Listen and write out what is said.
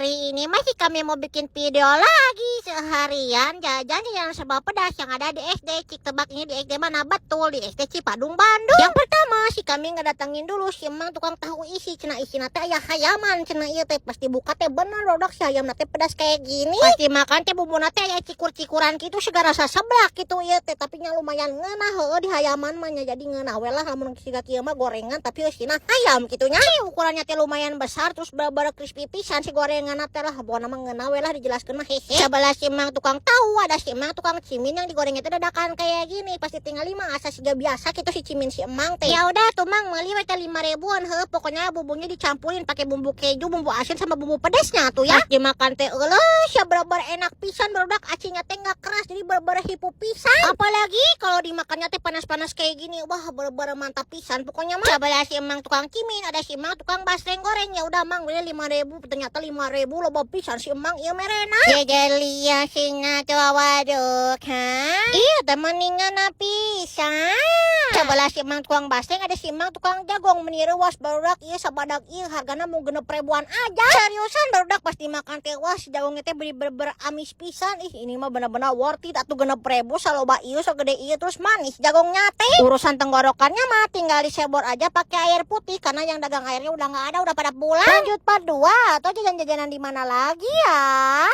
Hari ini masih kami mau bikin video lagi seharian jajan jajanan serba pedas yang ada di SD. Cik, tebak ini di SD mana? Betul, di SD Cipadung, Bandung. Yang pertama si kami ngedatengin dulu si emang tukang tahu isi. Cenah isina teh aya hayaman cenah ieu teh. Pasti buka teh bener, barudak, si hayam teh pedas kayak gini. Pasti makan teh bumbuna teh aya cikur-cikuran gitu, segala rasa seblak gitu ieu teh, tapi nya lumayan ngeunah heueuh di hayaman mah nya. Jadi ngeunah we lah lamun siga kieu mah, gorengan tapi eusina hayam gitu nya. Ukurannya teh lumayan besar, terus bener-bener crispy pisan si gorengan teh lah. Pokoknya mah ngeunah we lah dijelaskeun mah, hehe. Sebelah si emang tukang tahu ada si emang tukang cimin yang digorengnya teh dadakan kayak gini. Pasti tinggal lima asa siga biasa gitu si cimin si emang teh. Ya udah tuh, Mang, meuli we teh 5 ribuan heuh. Pokoknya bumbunya dicampurin pakai bumbu keju, bumbu asin, sama bumbu pedesnya tuh ya. Pas dimakan teh eueuh ya bener-bener enak pisan, barudak. Acinya teh nggak keras, jadi bener-bener hipu pisan, apalagi kalau dimakannya teh panas-panas kayak gini. Wah, bener-bener mantap pisan pokoknya mah. Sebelah si emang tukang cimin ada si emang tukang basreng goreng. Ya udah, Mang, beli 5.000. Ternyata 5.000 loba pisan si emang ieu merena. Jejelia singa tua waduk ha. Iya teh mendingan pisan. Sebelah si emang tukang basreng ada si emang tukang jagong. Meni reuwas, barudak, ieu sabadak ieu hargana mau 6.000-an aja. Seriusan, barudak, pasti makan teh wah, si jagongnya teh bener-bener amis pisan. Ih, ini mah bener-bener worth it atuh, 6.000 saloba ieu, segede ieu, terus manis jagongnya teh. Urusan tenggorokannya mah tinggal disebor aja pakai air putih karena yang dagang airnya udah nggak ada, udah pada pulang. Lanjut part 2 atau jajan-jajanan di mana lagi ya?